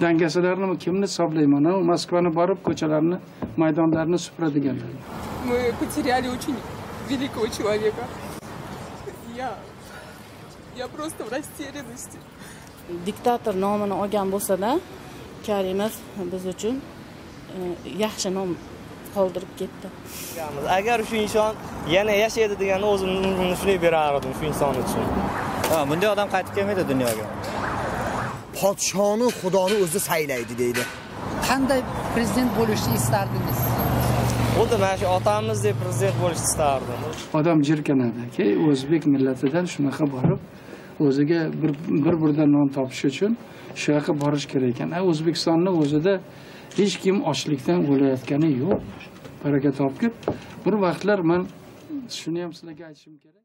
Dangasalarni kimni hisoblayman? U Moskvani borib ko'chalarni, maydonlarni supuradiganlar. Мы потеряли очень великого человека. Я просто в растерянности. Diktator nomini olgan bo'lsa-da, Karimov biz uchun yaxshi nom qoldirib ketdi. Agar shu inson yana yashaydi deganda o'zimni umrimni shunday berardim shu inson uchun. Ha, bunday odam qaytib kelmaydi dunyoga. Podshoni Xudoni o'zi saylaydi deydi. Qanday prezident bo'lishni istardingiz? Xuddi mana shu otamizdek prezident bo'lishni istardim. Odam jirkanadiki, o'zbek millatidan shunaqa borib o'ziga bir burda non topish uchun shu yoqqa borish kerak ekan. O'zbekistonning o'zida hech kim ochlikdan o'layotgani yo'q. Baraka topib, bir vaqtlar men shuni ham sizlarga aytishim kerak.